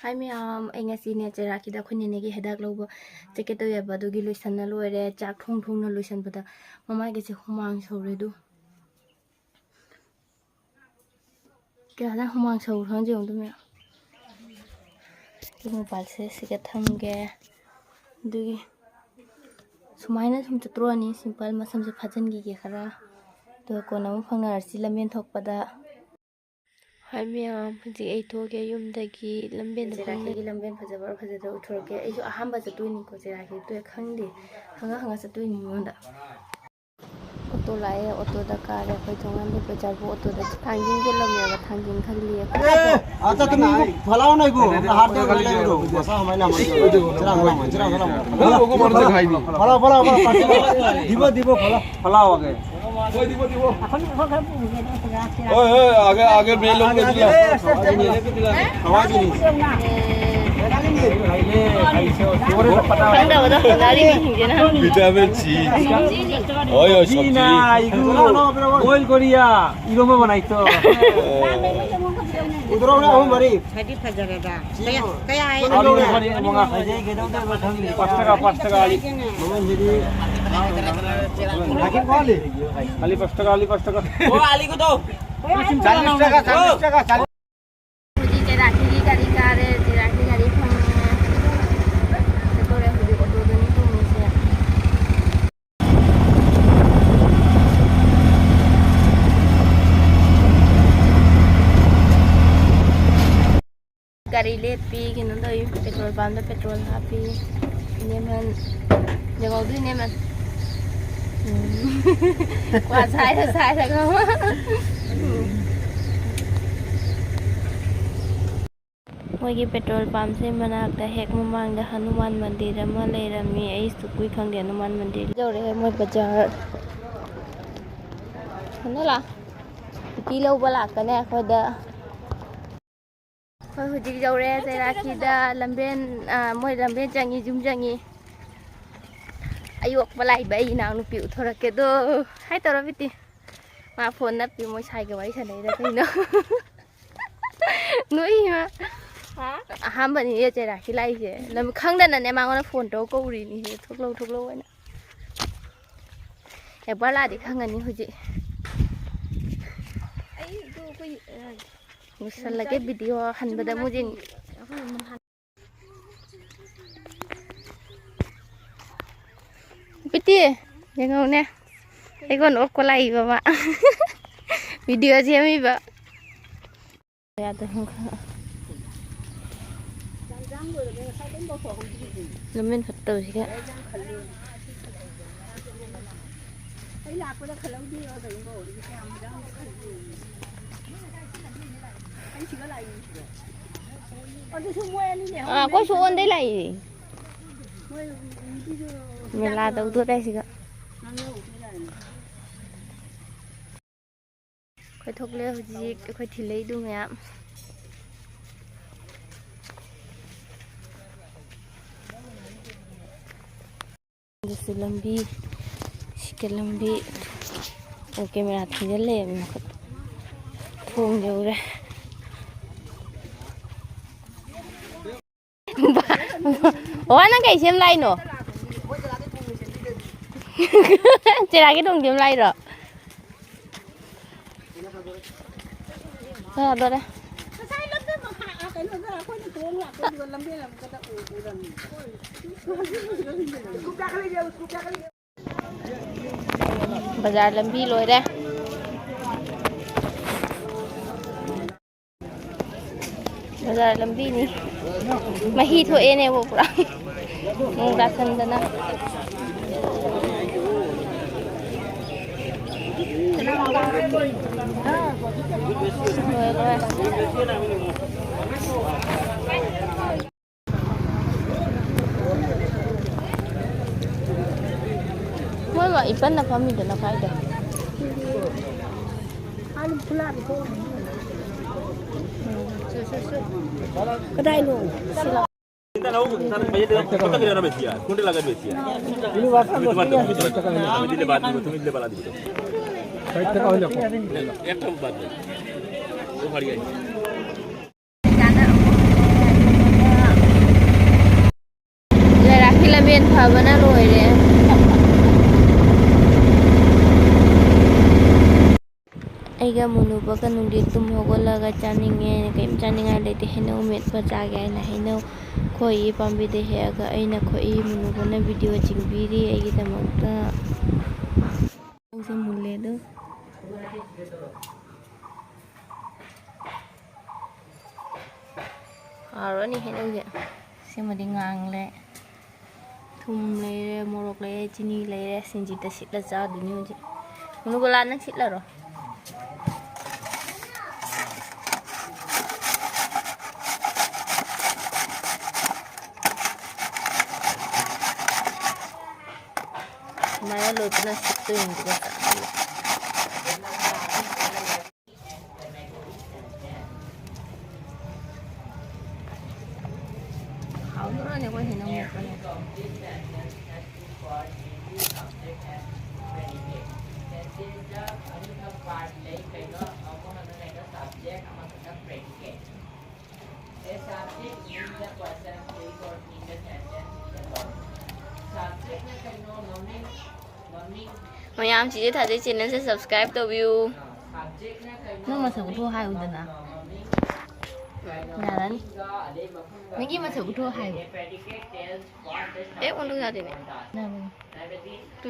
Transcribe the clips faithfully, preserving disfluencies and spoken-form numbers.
ꯍꯥꯏ ꯃꯌꯥꯝ, ꯑꯩ ꯉꯁꯤꯅꯦ ꯆꯩꯔꯥꯛꯀꯤꯗ ꯑꯩꯈꯣꯏ ꯅꯦꯅꯦꯒꯤ ꯍꯤꯗꯥꯛ ꯂꯧꯕ ꯆꯠꯀꯦ ꯇꯧꯋꯦꯕ, ꯑꯗꯨꯒꯤ ꯂꯣꯏꯁꯟꯅ ꯂꯣꯏꯔꯦ꯫ ꯆꯥꯛ ꯊꯣꯡ ꯊꯣꯡꯅ ꯂꯣꯏꯁꯟꯕꯗ ꯃꯃꯥꯏꯒꯁꯦ ꯍꯨꯃꯥꯡ ꯁꯧꯔꯦ꯫ ꯑꯗꯨ ꯀꯌꯥꯗ ꯍꯨꯃꯥꯡ ꯁꯧꯔꯣ ꯈꯪꯗꯦ꯫ ꯑꯗꯨ ꯃꯌꯥꯝ ꯁꯤ ꯃꯣꯕꯥꯏꯜꯁꯦ ꯁꯤꯒ ꯊꯝꯒꯦ꯫ ꯑꯗꯨꯒꯤ ꯁꯨꯃꯥꯏꯅ ꯁꯨꯝ ꯆꯠꯇ꯭ꯔꯣꯅꯤ꯫ ꯁꯤꯝꯄꯜ ꯃꯁꯝꯁꯦ ꯐꯥꯖꯤꯟꯈꯤꯒꯦ ꯈꯔ, ꯑꯗꯨꯒ ꯀꯣꯟꯅ ꯑꯃꯨꯛ ꯐꯪꯅꯔꯁꯤ ꯂꯝꯕꯦꯟ ꯊꯣꯛꯄꯗ꯫ ꯍꯥꯏ ꯃꯌꯥꯝ, ꯍꯧꯖꯤꯛ ꯑꯩ ꯊꯣꯛꯑꯒꯦ ꯌꯨꯝꯗꯒꯤ꯫ ꯂꯝꯕꯦꯟꯗ ꯆꯦꯔꯥꯛꯀꯤꯒꯤ ꯂꯝꯕꯦꯟ ꯐꯖꯕ꯭ꯔꯥ ꯐꯖꯗꯕ꯭ꯔꯥ ꯎꯠꯊꯣꯔꯛꯀꯦ꯫ ꯑꯩꯁꯨ ꯑꯍꯥꯟꯕ ꯆꯠꯇꯣꯏꯅꯤꯀꯣ ꯆꯦꯔꯥꯛꯀꯤ, ꯑꯗꯨ ꯈꯪꯗꯦ꯫ ꯍꯪꯉ ꯍꯪꯉ ꯆꯠꯇꯣꯏꯅꯤ ꯃꯤꯉꯣꯟꯗ꯫ ꯑꯣꯇꯣ ꯂꯥꯛꯑꯦ, ꯑꯣꯇꯣꯗ ꯀꯥꯔꯦ꯫ ꯑꯩꯈꯣꯏ ꯊꯣꯡꯒꯥꯟꯗꯩ ꯕꯖꯥꯔꯕꯨ ꯑꯣꯇꯣꯗ ꯊꯥꯡꯖꯤꯡ ꯌꯣꯜꯂꯝꯃꯦꯕ, ꯊꯥꯡꯖꯤꯡ ꯈꯜꯂꯤ ꯑꯩꯈꯣꯏ꯫ আচ্ছা, তুমি ফালাও না গো, আমরা হাত ধরে গেলে গো। বসা হয় না, আমার ছেড়ে দাও, ছেড়ে দাও। ফালাও, ফালাও, ফালাও, ফালাও। দিব, দিব, ফালাও। ফালাও আগে। ওই, ওই, আগে, আগে মেয়ে লোক দিলাম। আওয়াজ নেই। ꯈꯪꯗꯕꯗꯣ ꯍꯪꯒꯥꯔꯤ ꯃꯤꯁꯤꯡꯁꯤꯅ꯫ Vitamin C. হয়, হয়, সবজি। না, এগুলো বয়েল করিয়া ইরমে বানাইতো। ꯎꯗ꯭ꯔꯣꯅꯦ ꯑꯍꯨꯝ ꯃꯔꯤ꯫ ꯐꯗꯤ ꯐꯖꯔꯦꯗ꯫ ꯀꯌꯥ, ꯀꯌꯥ ꯍꯥꯏ? ꯑꯥꯂꯨ ꯂꯨꯄꯥ ꯃꯉꯥ꯫ ꯐꯖꯩ, ꯀꯩꯗꯧꯗꯣꯏꯕ ꯈꯪꯗꯦ꯫ ꯄꯥꯁ ꯇꯀꯥ, ꯄꯥꯁ ꯇꯀꯥ ꯑꯥꯂꯨ꯫ ꯃꯃꯜꯁꯤꯗꯤ ꯂꯥꯛꯈꯤꯀꯣ ꯑꯥꯂꯨ꯫ ꯑꯥꯂꯨ ꯄꯥꯁ ꯇꯀꯥ, ꯑꯥꯂꯨ ꯄꯥꯁ ꯇꯀꯥ꯫ ꯆꯥꯂꯤꯁ ꯇꯀꯥ, ꯆꯥꯂꯤꯁ ꯇꯀꯥ, ꯆꯥꯂꯤꯁ꯫ ꯍꯧꯖꯤꯛ ꯆꯩꯔꯥꯛꯀꯤꯒꯤ ꯒꯥꯔꯤ ꯀꯥꯔꯦ, ꯆꯩꯔꯥꯛꯀꯤ ꯒꯥꯔꯤ ꯐꯪꯉꯦ꯫ ꯆꯠꯇꯣꯔꯦ ꯍꯧꯖꯤꯛ ꯑꯣꯇꯣꯗꯅꯤ ꯇꯣꯡꯉꯤꯁꯦ꯫ ꯒꯥꯔꯤ ꯂꯦꯞꯄꯤ, ꯀꯩꯅꯣ ꯇꯧꯏ, ꯄꯦꯇ꯭ꯔꯣꯜ ꯄꯝꯗ ꯄꯦꯇ꯭ꯔꯣꯜ ꯍꯥꯞꯄꯤ꯫ ꯏꯅꯦꯃꯟ, ꯌꯦꯡꯍꯧꯗꯣꯏ ꯏꯅꯦꯃꯟ꯫ ꯎꯝ꯫ ꯀ꯭ꯋꯥ ꯁꯥꯏꯔ ꯁꯥꯏꯔꯒ꯫ ꯃꯣꯏꯒꯤ ꯄꯦꯇ꯭ꯔꯣꯜ ꯄꯝꯁꯦ ꯃꯅꯥꯛꯇ ꯍꯦꯛ ꯃꯃꯥꯡꯗ ꯍꯅꯨꯃꯥꯟ ꯃꯟꯗꯤꯔ ꯑꯃ ꯂꯩꯔꯝꯃꯤ꯫ ꯑꯩ ꯁꯨꯛꯀꯨꯏ ꯈꯪꯗꯦ ꯍꯅꯨꯃꯥꯟ ꯃꯟꯗꯤꯔ꯫ ꯌꯧꯔꯛꯑꯦ ꯃꯣꯏ ꯕꯖꯥꯔ꯫ ꯍꯅꯨꯂꯥ, ꯎꯇꯤ ꯂꯧꯕ ꯂꯥꯛꯀꯅꯦ ꯑꯩꯈꯣꯏꯗ꯫ ꯑꯩꯈꯣꯏ ꯍꯧꯖꯤꯛ ꯌꯧꯔꯦ ꯆꯩꯔꯥꯛꯀꯤꯗ꯫ ꯂꯝꯕꯦꯟ, ꯑ, ꯃꯣꯏ ꯂꯝꯕꯦꯟ ꯆꯪꯉꯤ, ꯌꯨꯝ ꯆꯪꯉꯤ꯫ ꯑꯌꯣꯛꯄ ꯂꯥꯛꯏꯕ ꯑꯩ ꯏꯅꯥꯎꯅꯨꯄꯤ ꯎꯠꯊꯣꯔꯛꯀꯦ ꯑꯗꯣ꯫ ꯍꯥꯏ ꯇꯧꯔꯣ ꯕꯤꯇꯤ꯫ ꯃꯥ ꯐꯣꯟ ꯅꯞꯄꯤ, ꯃꯣꯏ ꯁꯥꯏꯒ ꯋꯥꯔꯤ ꯁꯥꯟꯅꯩꯔ ꯀꯩꯅꯣ꯫ ꯅꯣꯛꯏ ꯃꯥ꯫ ꯍꯥ? ꯑꯍꯥꯟꯕꯅꯤ ꯆꯦꯔꯥꯛꯀꯤ ꯂꯥꯛꯏꯁꯦ꯫ ꯂꯝ ꯈꯪꯗꯅꯅꯦ ꯃꯉꯣꯟꯗ ꯐꯣꯟ ꯇꯧꯔ ꯀꯧꯔꯤꯅꯤ꯫ ꯊꯣꯛꯂꯛꯑꯣ, ꯊꯣꯛꯂꯛꯑꯣ ꯍꯥꯏꯅ꯫ ꯑꯦ, ꯕꯣꯔꯂꯥꯗꯤ ꯈꯪꯉꯅꯤ ꯍꯧꯖꯤꯛ꯫ ꯑꯩꯗꯣ ꯑꯩꯈꯣꯏ, ꯑ, ꯂꯣꯏꯁꯜꯂꯒꯦ ꯚꯤꯗꯤꯑꯣ ꯍꯟꯕꯗ ꯃꯨꯖꯤꯟ꯫ ꯄꯤꯇꯤ, ꯌꯦꯡꯉꯧꯅꯦ꯫ ꯑꯩꯉꯣꯟꯗ ꯑꯣꯛꯄ ꯂꯥꯛꯏꯕ ꯃꯥ꯫ ꯚꯤꯗꯤꯑꯣ ꯁꯦꯝꯃꯤꯕ꯫ ꯌꯥꯗꯦ, ꯈꯪ-, ꯈꯪ-, ꯂꯝꯕꯦꯟ ꯐꯠꯇꯕꯁꯤꯒ꯫ ꯑꯩ ꯂꯥꯛꯄꯗ ꯈꯜꯍꯧꯗꯦ꯫ ꯑꯗꯨꯁꯨ ꯃꯣꯏ ꯑꯅꯤꯅꯦ꯫ ꯑꯥ, ꯑꯩꯈꯣꯏꯁꯨ ꯑꯣꯟꯗꯩ ꯂꯥꯛꯏ꯫ ꯃꯣꯏ ꯅꯨꯄꯤꯗꯨ ꯃꯦꯂꯥ ꯇꯧꯗꯣꯔꯦ ꯁꯤꯒ꯫ ꯉꯥꯡꯅꯍꯧꯗꯦ ꯀꯥꯏꯅ꯫ ꯑꯩꯈꯣꯏ ꯊꯣꯛꯂꯛꯑꯦ ꯍꯧꯖꯤꯛ, ꯑꯩꯈꯣꯏ ꯊꯤꯜꯂꯛꯏꯗꯨ ꯃꯌꯥꯝ꯫ ꯑꯗꯨꯁꯨ ꯂꯝꯕꯤ, ꯁꯤꯒ ꯂꯝꯕꯤ꯫ ꯑꯣ, ꯀꯦꯃꯦꯔꯥ ꯊꯤꯡꯖꯤꯜ ꯂꯩꯔꯝꯃꯦ ꯃꯈꯨꯠ꯫ ꯊꯣꯡ ꯌꯧꯔꯦ꯫ ꯕꯕꯥ, ꯅꯪ ꯀꯩ ꯁꯦꯝ ꯂꯥꯛꯏꯅꯣ? ꯆꯦꯔꯥꯒꯤ ꯊꯣꯡ ꯁꯦꯝ ꯂꯥꯛꯏꯔꯣ? ꯌꯥꯗꯣꯔꯦ꯫ ꯉꯁꯥꯏ ꯂꯝꯕꯤ ꯃꯈꯥ, ꯀꯩꯅꯣꯗ ꯑꯩꯈꯣꯏꯅ ꯊꯣꯡ ꯂꯥꯛꯄꯗꯨꯒ ꯂꯝꯕꯤ ꯂꯝꯒꯗ ꯎ-, ꯎꯔꯝꯃꯤ꯫ ꯕꯖꯥꯔ ꯂꯝꯕꯤ ꯂꯣꯏꯔꯦ꯫ ꯕꯖꯥꯔ ꯂꯝꯕꯤꯅꯤ꯫ ꯃꯍꯤ ꯊꯣꯛꯑꯦꯅꯦꯕꯣ ꯄꯨꯔꯥ꯫ ꯅꯣꯡ ꯇꯥꯁꯟꯗꯅ꯫ ꯂꯣꯏꯔꯦ, ꯂꯣꯏꯔꯦ꯫ ꯃꯣꯏ ꯃꯥ ꯏꯄꯟꯅ ꯐꯝꯃꯤꯗꯨꯅ ꯀꯥꯏꯗ? ꯀꯗꯥꯏꯅꯣ? ꯂꯝꯕꯦꯟ ꯐꯕꯅ ꯂꯣꯏꯔꯦ꯫ ꯑꯩꯒ ꯃꯨꯅꯨꯕꯒ ꯅꯨꯡꯗꯤꯟ ꯇꯨꯝ ꯍꯧꯒꯠꯂꯒ ꯆꯥꯅꯤꯡꯉꯦ, ꯀꯔꯤꯝ ꯆꯥꯅꯤꯡꯉꯥꯏ ꯂꯩꯇꯦ꯫ ꯍꯩꯅꯧ ꯃꯦꯠꯄ ꯆꯥꯒꯦ ꯍꯥꯏꯅ ꯍꯩꯅꯧ ꯈꯣꯏꯏ ꯄꯥꯝꯕꯤꯗ ꯍꯦꯛꯑꯒ ꯑꯩꯅ ꯈꯣꯏꯏ, ꯃꯨꯅꯨꯕꯅ ꯚꯤꯗꯤꯑꯣ ꯆꯤꯡꯕꯤꯔꯤ ꯑꯩꯒꯤꯗꯃꯛꯇ꯫ ꯍꯩꯅꯧꯁꯦ ꯃꯨꯜꯂꯦ ꯑꯗꯨ꯫ ꯍꯥꯎꯔꯅꯤ ꯍꯩꯅꯧꯁꯦ꯫ ꯁꯤꯃꯗꯤ ꯉꯥꯡꯂꯦ꯫ ꯊꯨꯝ ꯂꯩꯔꯦ, ꯃꯣꯔꯣꯛ ꯂꯩꯔꯦ, ꯆꯤꯅꯤ ꯂꯩꯔꯦ꯫ ꯁꯤꯡꯖꯤꯠꯇ ꯁꯤꯠꯂ ꯆꯥꯗꯣꯏꯅꯤ ꯍꯧꯖꯤꯛ꯫ ꯃꯨꯅꯨꯒꯣꯂꯥ, ꯅꯪ ꯁꯤꯠꯂꯔꯣ? ꯁꯨꯃꯥꯏꯅ ꯂꯣꯏ ꯄꯨꯟꯅ ꯁꯤꯠꯇꯣꯏꯅꯤ ꯑꯗꯨꯒ ꯆꯥꯗꯣꯏꯅꯤ꯫ ꯍꯥꯎꯗꯣꯔꯅꯤ ꯑꯩꯈꯣꯏ ꯍꯩꯅꯧ ꯃꯦꯠꯄꯅꯦ꯫ ꯃꯌꯥꯝ ꯆꯤꯆꯦ ꯊꯥꯖꯩ ꯆꯦꯅꯦꯜꯁꯦ subscribe ꯇꯧꯕꯤꯌꯨ꯫ ꯅꯪ ꯃꯁꯛ ꯎꯠꯊꯣꯛꯑꯣ ꯍꯥꯏꯌꯨꯗꯅ꯫ ꯌꯥꯔꯅꯤ꯫ ꯅꯪꯒꯤ ꯃꯁꯛ ꯎꯠꯊꯣꯛꯑꯣ ꯍꯥꯏꯌꯨ꯫ ꯑꯦ, ꯑꯣꯟꯊꯣꯛ ꯌꯥꯗꯦꯅꯦ꯫ ꯌꯥꯕꯅꯤ꯫ ꯇꯨ꯫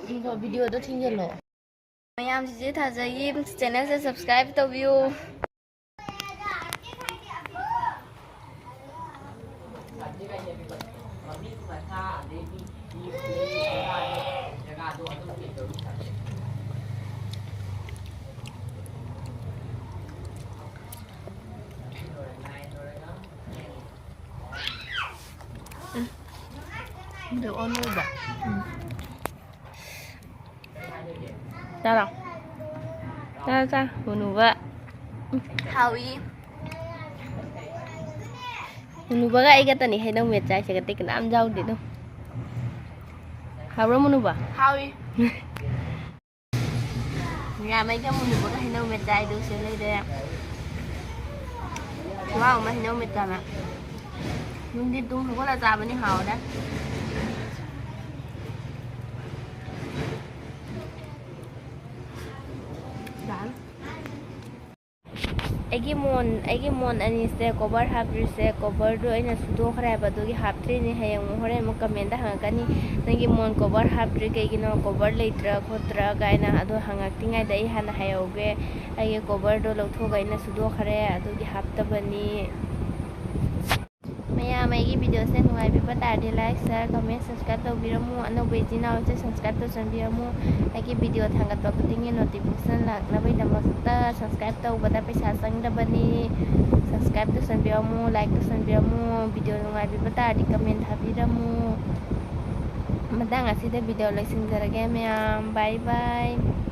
ꯊꯤꯡꯖꯤꯜꯂꯣ, ꯚꯤꯗꯤꯑꯣꯗꯣ ꯊꯤꯡꯖꯤꯜꯂꯣ꯫ ꯃꯌꯥꯝ ꯆꯤꯆꯦ ꯊꯥꯖꯩꯒꯤ ꯆꯦꯅꯦꯜꯁꯦ subscribe ꯇꯧꯕꯤꯌꯨ꯫ ꯎꯝ꯫ ꯑꯗꯨ ꯑꯣꯟꯂꯣꯏꯕ꯫ ꯎꯝ꯫ ꯆꯥꯔꯣ꯫ ꯆꯥꯔꯣ, ꯆꯥꯔꯣ꯫ ꯃꯨꯅꯨꯕ꯫ ꯍꯥꯎꯏ꯫ ꯃꯨꯅꯨꯕꯒ ꯑꯩ ꯈꯛꯇꯅꯤ ꯍꯩꯅꯧ ꯃꯦꯠ ꯆꯥꯏꯁꯦ, ꯑꯇꯩ ꯀꯅꯥꯝ ꯌꯥꯎꯗꯦ ꯑꯗꯨꯝ꯫ ꯍꯥꯎꯕ꯭ꯔꯣ, ꯃꯨꯅꯨꯕ? ꯍꯥꯎꯏ꯫ ꯃꯌꯥꯝ ꯑꯩꯒ ꯃꯨꯅꯨꯕꯒ ꯍꯩꯅꯧ ꯃꯦꯠ ꯆꯥꯏꯗꯣ ꯁꯤ ꯂꯩꯔꯦ꯫ ꯈꯨꯍꯥꯎ ꯑꯃ ꯍꯩꯅꯧ ꯃꯦꯠ ꯆꯥꯕ꯫ ꯅꯨꯡꯊꯤꯟ ꯇꯨꯝ ꯍꯧꯒꯠꯂ ꯆꯥꯕꯅꯤ ꯍꯥꯎꯔꯦ꯫ ꯌꯥꯔꯦ꯫ ꯑꯩꯒꯤ ꯃꯣꯟ ꯑꯩꯒꯤ ꯃꯣꯟ ꯑꯅꯤꯁꯦ ꯀꯣꯕꯔ ꯍꯥꯞꯇ꯭ꯔꯤꯁꯦ, ꯀꯣꯕꯔꯗꯣ ꯑꯩꯅ ꯁꯨꯗꯣꯛꯈ꯭ꯔꯦ ꯍꯥꯏꯕ, ꯑꯗꯨꯒꯤ ꯍꯥꯞꯇ꯭ꯔꯤꯅꯤ꯫ ꯍꯌꯦꯡ ꯑꯃꯨꯛ ꯍꯣꯔꯦꯟ ꯑꯃꯨꯛ ꯀꯃꯦꯟꯗ ꯍꯪꯉꯛꯀꯅꯤ, "ꯅꯪꯒꯤ ꯃꯣꯟ ꯀꯣꯕꯔ ꯍꯥꯞꯇ꯭ꯔꯤ ꯀꯩꯒꯤꯅꯣ, ꯀꯣꯕꯔ ꯂꯩꯇ꯭ꯔꯥ ꯈꯣꯠꯇ꯭ꯔꯥ?" ꯀꯥꯏꯅ꯫ ꯑꯗꯣ ꯍꯪꯉꯛꯇ꯭ꯔꯤꯉꯩꯗ ꯑꯩ ꯍꯥꯟꯅ ꯍꯥꯏꯍꯧꯒꯦ, ꯑꯩꯒꯤ ꯀꯣꯕꯔꯗꯣ ꯂꯧꯊꯣꯛꯑꯒ ꯑꯩꯅ ꯁꯨꯗꯣꯛꯈ꯭ꯔꯦ, ꯑꯗꯨꯒꯤ ꯍꯥꯞꯇꯕꯅꯤ꯫ ꯃꯌꯥꯝ ꯑꯩꯒꯤ ꯚꯤꯗꯤꯑꯣꯁꯦ ꯅꯨꯡꯉꯥꯏꯕꯤꯕ ꯇꯥꯔꯗꯤ like, share, comment, subscribe ꯇꯧꯕꯤꯔꯝꯃꯨ꯫ ꯑꯅꯧꯕ ꯏꯆꯤꯟ ꯏꯅꯥꯎꯁꯦ subscribe ꯇꯧꯁꯟꯕꯤꯔꯝꯃꯨ꯫ ꯑꯩꯒꯤ ꯚꯤꯗꯤꯑꯣ ꯊꯥꯡꯒꯠꯄ ꯈꯨꯗꯤꯡꯒꯤ notification ꯂꯥꯛꯅꯕꯒꯤꯗꯃꯛꯇ subscribe ꯇꯧꯕꯗ ꯄꯩꯁꯥ ꯆꯪꯗꯕꯅꯤ꯫ Subscribe ꯇꯧꯁꯟꯕꯤꯔꯝꯃꯨ, like ꯇꯧꯁꯟꯕꯤꯔꯝꯃꯨ꯫ ꯚꯤꯗꯤꯑꯣ ꯅꯨꯡꯉꯥꯏꯕꯤꯕ ꯇꯥꯔꯗꯤ comment ꯊꯥꯕꯤꯔꯝꯃꯨ꯫ ꯃꯇꯥꯡ ꯑꯁꯤꯗ ꯚꯤꯗꯤꯑꯣ ꯂꯣꯏꯁꯤꯟꯖꯔꯒꯦ ꯃꯌꯥꯝ꯫ Bye bye꯫